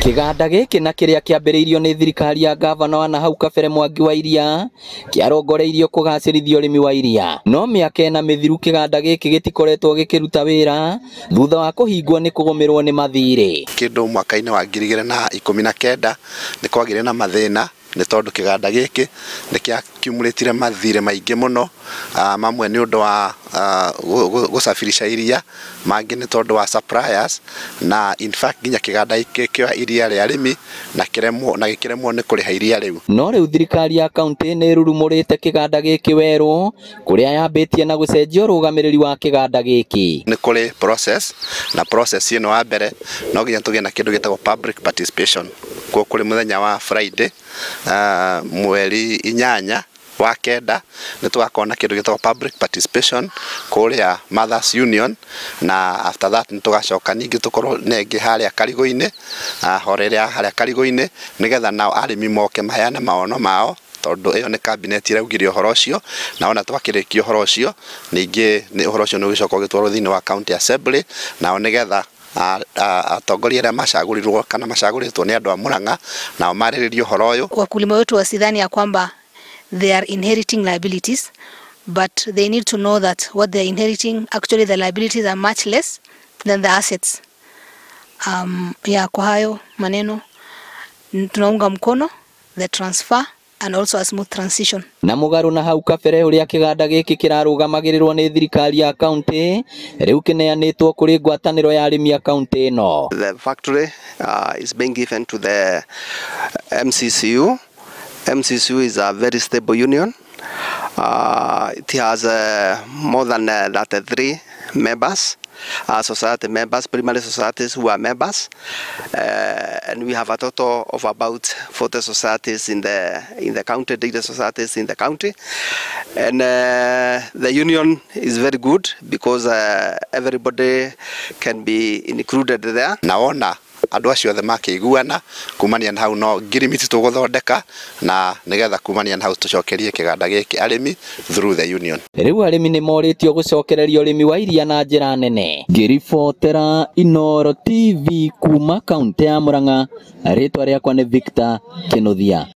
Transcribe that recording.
Kĩganda gĩkĩ na kĩrĩa kĩambĩrĩirio nĩ thirikari ya gavana wa nahau kabere Mwangi wa Iria kĩarongoreirio kũgacĩrithia ũrĩmi wa iria. No mĩaka ĩna mĩthiru kĩganda gĩkĩ gĩtikoretwo gĩkĩruta wĩra thutha wa kũhingwo nĩ kũgũmĩrwo nĩ mathirĩ. Kĩndũ mwaka-inĩ wa 2019 nĩ kwagĩire na mathĩna nĩ tondũ kĩganda gĩkĩ nĩ kĩakiumũrĩtire mathirĩ maingĩ mũno, mamwe nĩ ũndũ wa gũcabirisha iria, mangĩ nĩ tondũ wa suppliers, na in fact nginya kĩganda gĩkĩ kĩoya iria rĩa arĩmi na kĩremwo na gĩkĩremwo nĩ kũrĩha iria rĩu. No rĩu thirikari ya kaunti nĩ ĩrurumũrĩte kĩganda gĩkĩ werũ kũrĩa yambĩtie na gũcenjia ũrũgamĩrĩri wa kĩganda gĩkĩ. Nĩ kũrĩ process, na process ĩno wa mbere no nginya tũgĩe na kĩndũ gĩtagwo public participation. Kuo kũrĩ mũthenya wa Friday, mweri 8 wa 9 nĩ tũgakorwo na kĩndũ gĩtagwo public participation kũrĩa Mothers Union, na after that nĩ tũgacoka ningĩ tũkorwo nengĩ harĩa Karigũ-inĩ, horere harĩa Karigũ-inĩ, nĩgetha nao arĩmi moke maheane maono mao, tondũ ĩyo nĩ cabinet ĩraugire ũhoro ũcio, na ona twakĩrĩkia ũhoro ũcio ningĩ nĩ ũhoro ũcio nĩ ũgĩcoka ũgĩtwarwo thĩinĩ wa county assembly, nao nĩgetha atongoria arĩa macagũrirwo kana macagũrĩtwo nĩ andũ a Murang'a nao marĩrĩrie ũhoro ũyũ. Wakulima wetu wasidhani ya kwamba they are inheriting liabilities, but they need to know that what they are inheriting, actually the liabilities are much less than the assets. Ya kwa hayo maneno tunaunga mkono the transfer and also a smooth transition. Na mũgarũ na hau kabere ũrĩa kĩganda gĩkĩ kĩrarũgamagĩrĩrwo nĩ thirikari ya kaunti rĩu kĩneanĩtwo kũrĩ ngwatanĩro ya arĩmi a kaunti ĩno. The factory is being given to the MCCU. MCCU is a very stable union. It has more than 33 members, society members, primary societies who are members, and we have a total of about 40 societies in the county, data societies in the county. And the union is very good because everybody can be included there. Naona andũ acio othe makĩiguana kumania na hau no ngirimiti tũgũthondeka na nĩgetha kumania na hau tũcokerie kĩganda gĩkĩ arĩmi through the union. Rĩu arĩmi nĩ morĩtio gũcokereria ũrĩmi wa iria na njĩra nene. Ngĩribotera Inooro TV kuma kaunti ya Murang'a, rĩtwa rĩakwa nĩ Victor Kinuthia.